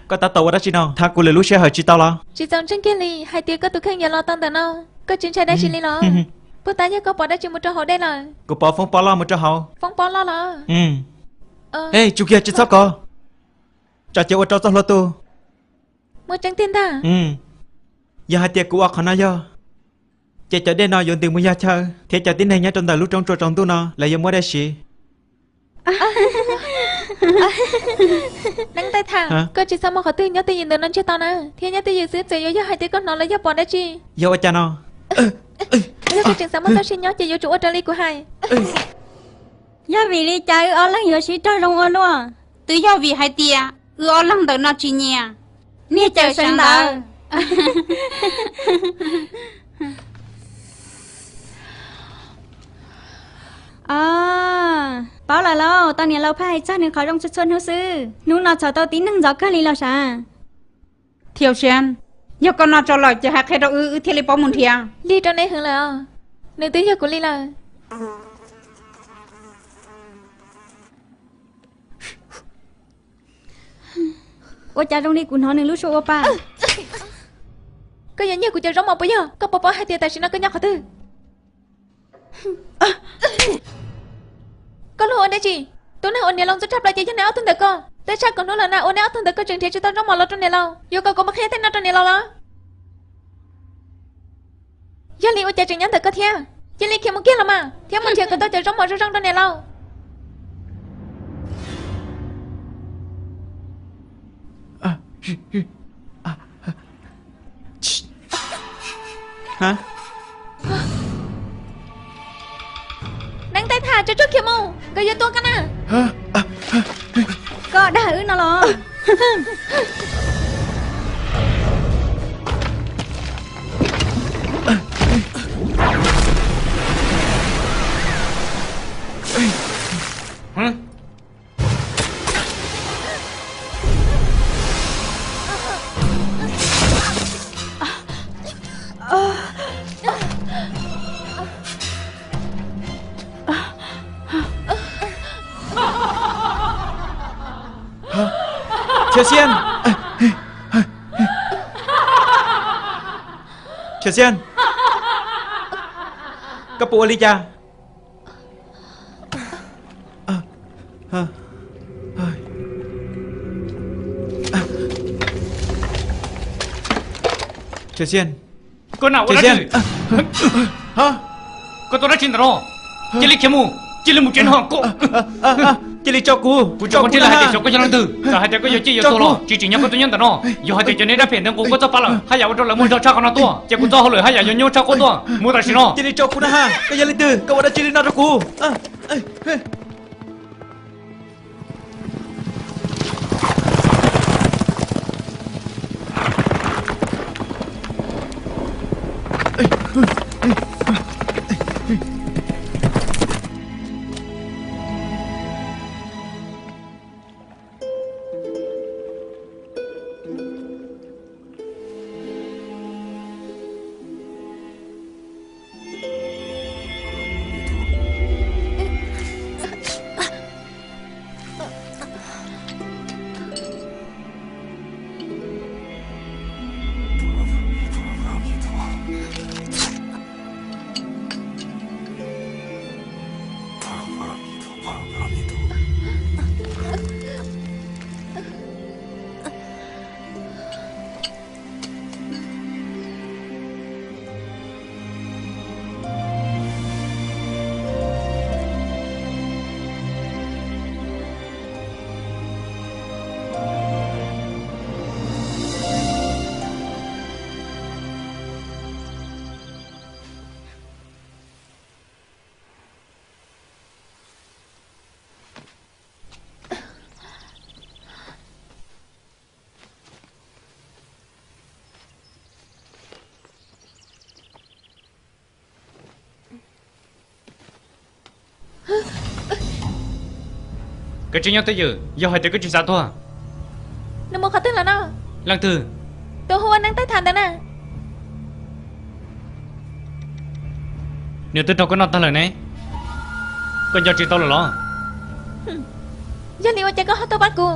Koj tab tom ua dab tsi no? Tham kuv lwm lub sij hawm tsis tau los? Tsis txaus ntseeg kiag li hais tias koj tus kheej yuav los tau ntawm no. Koj tsis ntshai dab tsi li los? Puag ta yog koj pov dab tsi mus rau hauv dej lawm? Kuv pov foob pob loj mus rau hauv. Foob pob loj los? Ej, tsum kiag, tsis txhob kov, tsam ces ua rau txoj hlua tu. Muaj tseeb tiag ntag. Yog hais tias kuv ua qhov no yog, ces cov dej no yuav ntws mus yog chaw, thiab cov tib neeg nyob rau ntawm lub roob tsua tsaus ntuj no lawv yuav muaj dej siv. Neev Ntaj Thaj, koj tsis xav mus qhov twg nyob twj ywm ntawm no ntsiag to na, thiab nyob twj ywm xwb txawm yuav yog hais tias koj hnov los yog pom dab tsi. Yog ua cas no? Yog koj tseem xav muaj txoj sia nyob ces yuav tsum ua raws li kuv hais. Yog vim li cas wb ob leeg yuav sib raug zoo ua luaj? Twb yog vim hais tias wb ob leeg ntawm no tsis nyiam. Niaj cawm sawv ntawd. Paub lawm lauj, tau niam laus phaj hais txog nws qhov zoo txhua txhua hnub xwb. Hnub no txhom tau tib neeg ntxov kawg li los sav. Thiab Siab, yog koj noj tsau lawm ces hais qhia rau wb, wb thiaj li paub mus nrhiav. Lig rau neb heev lawm os, nws twb yog kuv li lawm. Ua cas zoo li kuv hnov nws lub suab ua pa. Koj yuav nyiag kuv cov zaub mov puas yog? Koj puas paub hais tias tam sim no koj nyob qhov twg? Koj luag ua dab tsi? Tus neeg uas niam laus ntxub tshaj plaws ces yog neb ob tug ntawm ko. Twb tshaj kaum hnub lawm na uas neb ob tug ntawm ko tseem nrhiav tsis tau zaub mov los rau niam laus. Yuav kom kuv mus qhia tej no rau niam laus los? Yog li ua cas tseem nyob ntawm ko thiab? Cia li khiav mus kiag los mas, thiab mus nrhiav kom tau cov zaub mov zoo zoo rau niam laus. Neev Ntaj Thaj, tsuag tsuag khiav mus, nkawd yuav tua koj na. Koj dag wb no los? Thiab Xian, Thiab Xian, koj puas ua li cas? Thiab Xian, koj na ua dab tsi? Koj tua dab tsi ntawm no? Cia li khiav mus, cia li mus tsev no koj. Cia li tso kuv, kuv tso kuv na. Hais tias koj yog leej twg, txawm hais tias koj yog ciaj yog tuag los tsis tsim nyog koj tuaj nyob ntawm no. Yog hais tias cov niag dab phim ntawd nqus koj txoj pa lawm, haj yam ua rau lawv muaj zog tshaj qhov no tuaj, ces kuv txoj hauj lwm haj yam yuav nyuaj tshaj quaj tuaj. Mus tam sim no. Cia li tso kuv na ha, koj yog leej twg, koj ua dab tsi li no rau kuv? Koj tseem nyob twj ywm, yog hais tias koj tsis xav tuag. Nws mus qhov twg lawm no? Leej twg? Tus hu ua Neev Taij Tham ntawd na. Nws twb raug koj noj tag lawm ne, koj nco tsis tau lawm los? Yog li ua cas koj ho tuaj pab kuv?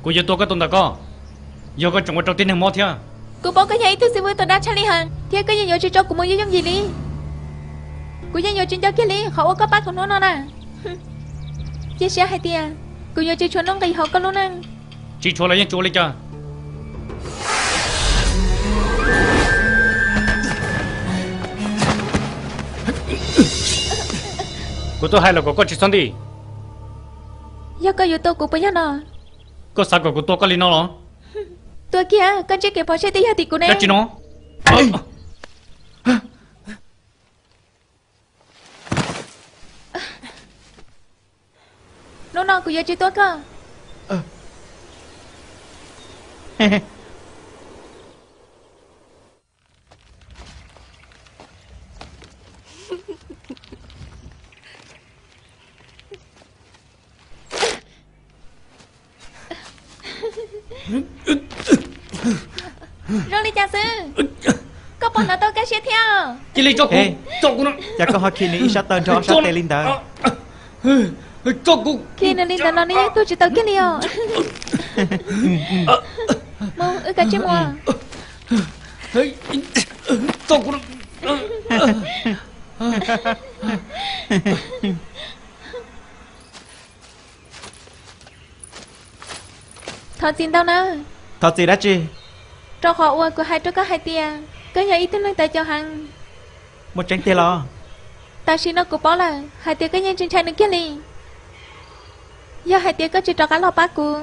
Kuv yuav tua koj tus ntawm ko, yog koj tseem ua rau tib neeg mob thiab. Kuv paub koj yog ib tug xib fwb tau dab tshaj lij heev thiab koj yeej yuav tsis tso kuv mus yooj yooj yim li. Kuv yeej yuav tsis nco kiag li qhov uas koj pab kuv hnub no na. Cia siab hais tias kuv yuav tsis tshua nuj nqis hauv koj lub neej. Tsis tshua los yeej tsis ua li cas. Kuv twb hais los kom koj tsis txhob ntij. Yog koj yuav tua kuv puas yog no? Koj xav kom kuv tua koj li no los? Tua kiag, koj ntsib kev pov tseg twb yog tim kuv ne. Dab tsi no? Hnub no kuv yuav tsis tua koj. Zoo li cas xwb? Koj puas hnov tau kaj siab thiab? Cia li tso kuv, tso kuv no. Cas koj ho khi nws ib sab taw nrog ob sab tes li ntawd? Khi nws li ntawd los nws yeej tuag tsis tau kiag li os. Mus, wb kav tsij mus. Thov txim ntau na. Thov txim dab tsi? Rau qhov uas kuv hais rau koj hais tias koj yog ib tug neeg tawv caus heev. Muaj tseeb tiag los? Tam sim no kuv paub lawm hais tias koj yeej tsis ntshai nws kiag li. Yog hais tias koj tsis rov qab los pab kuv.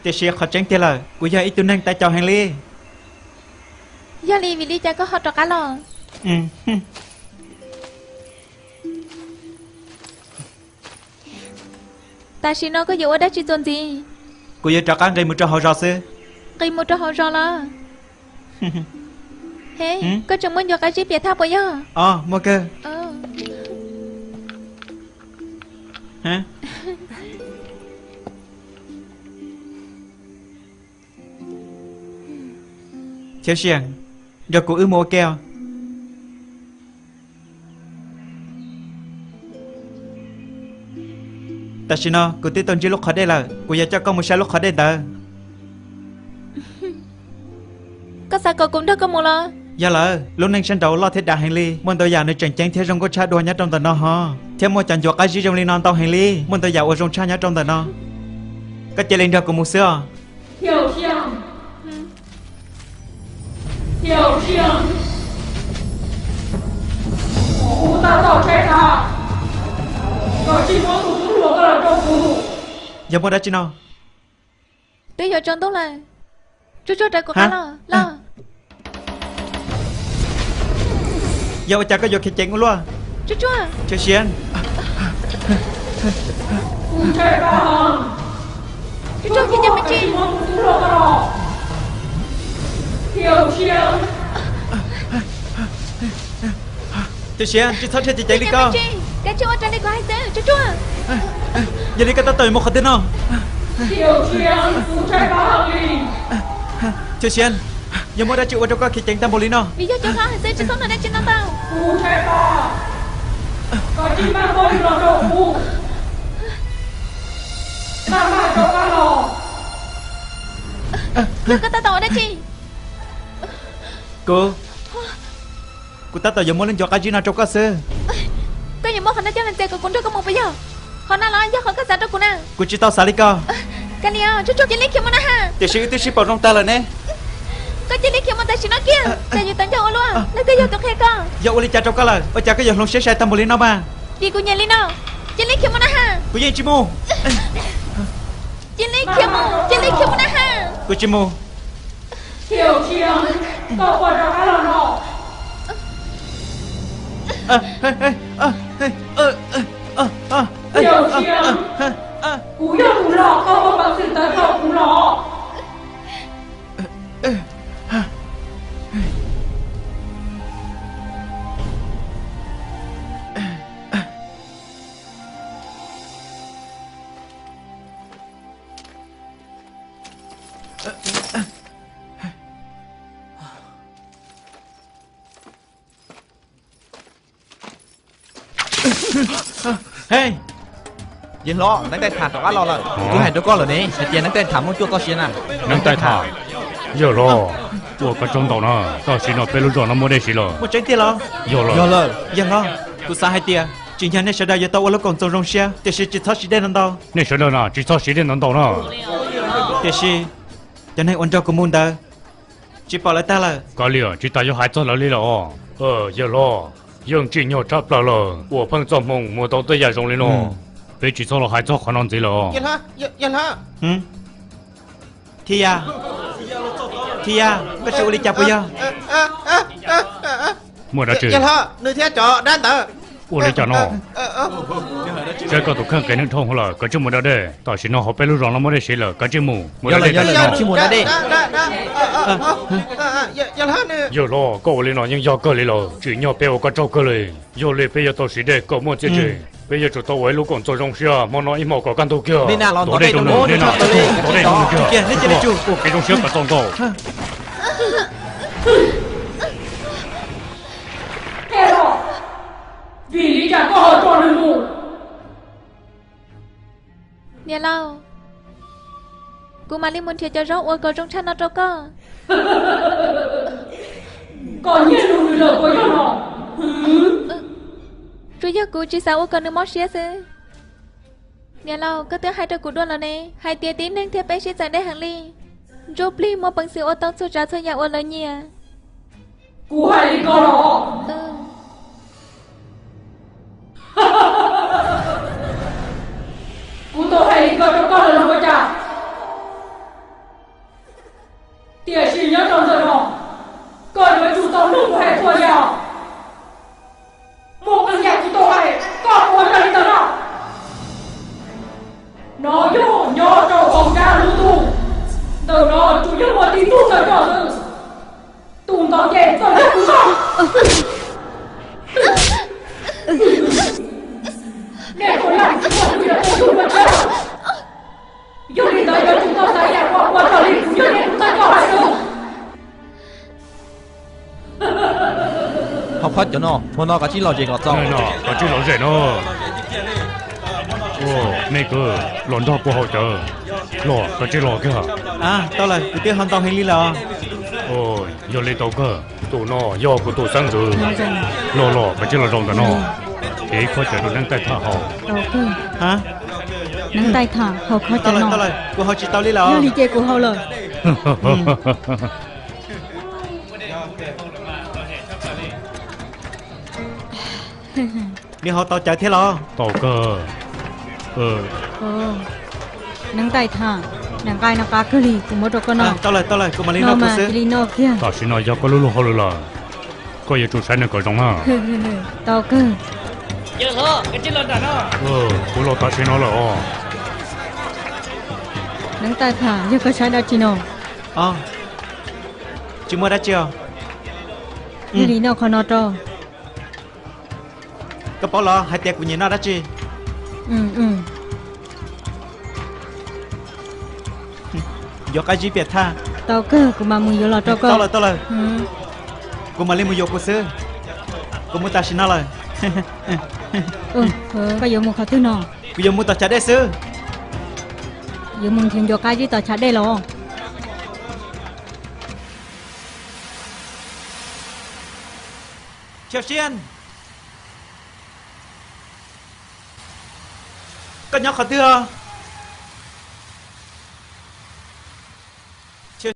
Tiam sis qhov tseeb tiag lawm, kuv yog ib tug neeg tawv caus heev li. Yog li vim li cas koj ho rov qab los? Tam sim no koj yuav ua dab tsi txuas ntxiv? Kuv yuav rov qab nqis mus rau hauv zos xwb. Nqis mus rau hauv zos los? He, koj tseem muaj ncuav qab zib piam thaj puas yog? Os, muaj kawg. Chawv Siam, nrog kuv wb mus ua ke os. Tam sim no kuv twb tau ntsib lub qhov dej lawm, kuv yuav coj koj mus saib lub qhov dej ntawd. Koj xav kom kuv nrog koj mus los? Yog lawm, lub neej sab nraud loj thiab dav heev li, muaj ntau yam nws tseem ceeb thiab zoo nkauj tshaj dua nyob rau ntawm no hos, thiab muaj cov ncuav qab zib zoo li no ntau heev li, muaj ntau yam uas zoo tshaj nyob rau ntawm no. Koj cia li nrog kuv mus xwb os. Yog muaj dab tsi no? Twb yuav tsaus ntuj lawm. Tsuag tsuag raws kuv qab los, los. Yog ua cas koj yuav khiav ceev ua luaj? Tsuag tsuag. Chawv Siam. Tsuag tsuag, khiav ceev me ntsis. Chawv Siam, tsis txhob khiav ceev ceev li ko. Kav tsij ua raws li kuv hais xwb, tsuag tsuag. Yog li koj tab tom yuav mus qhov twg no? Chawv Siam, yog muaj dab tsi ua rau koj khiav ceev tag npaum li no? Vim yog cov hlob hais xwb tsis txhob hnov dab tsi no tau. Yog koj tab tom ua dab tsi? Kuv, kuv tab tom yuav muab lub ncuav qab zib no rau koj xwb. Koj yuav muab qhov no coj los txiav kom kuv nrog koj mus puas yog? Qhov no los yog qhov koj xav rau kuv na. Kuv tsis tau xav li ko. Kav liam, tsuag tsuag, cia li khiav mus na ha. Tiam sis wb twb sib pauv zoo tag lawm ne. Koj cia li khiav mus tam sim no kiag, cas yuav tawv ncauj ua luaj, los koj yog tus qhia koj. Yog ua li cas rau koj lawm, ua cas koj yuav hloov siab sai tag npaum li no mas? Vim kuv nyiam li no. Cia li khiav mus na ha. Kuv yeej tsis mus. Cia li khiav mus, cia li khiav mus na ha. Kuv tsis mus. Kuv yog tus hlob, koj muaj peev xwm tawv tau kuv los? Hej! Hlob, neev taij tham rov qab los lawm. Kuv hais rau koj lawm ne, hais tias neev taij tham muaj cuaj txoj sia na. Neev taij tham? Yawg hlob, ua koj tsaug ntau na, tam sim no peb lub zos no muaj dej siv lawm. Muaj tseeb tiag los? Yog lawm. Yog lawm, yawg hlob, kuv xav hais tias tsim nyog nej sawv daws yuav tau ua lub koom txoos zoo siab, tiam sis tsis txhob siv dej ntau ntau. Nej sawv daws na, tsis txhob siv dej ntau ntau na. Tiam sis cov neeg uas nrog kuv mus ntawd tsis pom lawv tag lawm. Kav liam, tsis tas yuav hais txog lawv li lawm os. Yawg hlob, yeej tsim nyog tshaj plaws lawm uas pheej txoj hmoo muag tau tej yam zoo li no. Peb tsis txhob los hais txog qhov no ntxiv lawm os. Thia, Thia, koj tsis ua li cas puas yog? Muaj dab tsi? Yawg hlob, nws thiab cov dab ntawd. Ua li cas no? Saib koj tus kheej qias neeg dhau lawm, koj tsis mus da dej. Tam sim no hauv peb lub zos no muaj dej siv lawm, koj tsis mus, mus da dej. Tsis mus da dej. Yawg hlob, koj ua li no yeej yog kawg li lawm, tsim nyog peb ua koj tsaug kawg li. Yog li peb yuav tau siv dej kom muaj txiaj ntsig. Peb yuav tsum tau ua ib lub koom txoos zoo siab hmo no ib hmos kom kaj ntug kiag. Ntov dej rau nws, ntov dej rau nws kiag. Ua kev zoo siab kom txaus nkaus. Vim li cas koj ho tso nws mus? Niam laus, kuv mam li mus nrhiav cov zaub uas kom zoo tshaj no rau koj. Koj nyiag nws lawm puas yog no? Tsuas yog kuv tsis xav ua kom nws mob siab xwb. Niam laus, koj twb hais rau kuv dua lawm ne, hais tias tib neeg thiab peb sib txawm deb heev li. Ntsuj plig muaj peev xwm ua tau txhua tsav txhua yam uas lawv nyiam. Kuv hais li ko los? Kuv tau hais li ko rau koj lawm los ua cas? Tiam sis nyob rau ntawm no, koj yuav tsum tau mloog kuv hais txhua yam. Muaj qee yam kuv tau hais, koj puas yog li ntawm no? No yog nyob rau hauv dab lub ntuj, ntawm no tsuas yog muaj tib tug ntawm no xwb. Tus ntawd ces txawm yog kuv ntag. Nej puas yog tsis muaj tus yog tus yug ua tshaj? Yog li ntawd yuav tsum tau xav yam uas ua raws li kuv yog li kuv tau coj hais xwb. Ho khob cov no, hmo no koj tsij lom zem kom txaus. Koj tsij lom zem no. Me kwv, los nrog kuv haus cawv. Los, koj tsij los kiag. Tau lawm, kuv twb haus ntau heev li lawm. Yog li tau kawg, tus no yog kuv tus xeeb ntxwv. Los los, koj tsij los zaum ntawm no. Kev khob cawv rau neev taij tham haus. Neev taij tham haus khob cawv no. Kuv haus tsis tau li lawm. Yog li ces kuv haus lawm. Nws haus tau cawv thiab los? Tau kawg. Neev taij tham, daim nqaij no qab kawg li, kuv muab rau koj noj. Tau lawm, tau lawm, kuv mam li noj kuv xwb. Li noj kiag. Tam sim no yog koj lub luag hauj lwm lawm, koj yuav tsum saib nws kom zoo na. Tau kawg. Kuv los tam sim no lawm os. Neev taij tham, yog koj saib dab tsi no? Tsis muaj dab tsi os. Yog li noj qhov no rau. Koj paub los hais tias kuv nyiam noj dab tsi? Yuav qab zib piam thaj. Tau kawg, kuv mam mus yuav los rau koj. Tau lawm, tau lawm. Kuv mam li mus yuav kuv xwb. Kuv mus tam sim no lawm. Koj yuav mus qhov twg no? Kuv yuav mus tom chav dej xwb. Yuav mus nrhiav ncuav qab zib tom chav dej los? Chao Siab, koj nyob qhov twg os?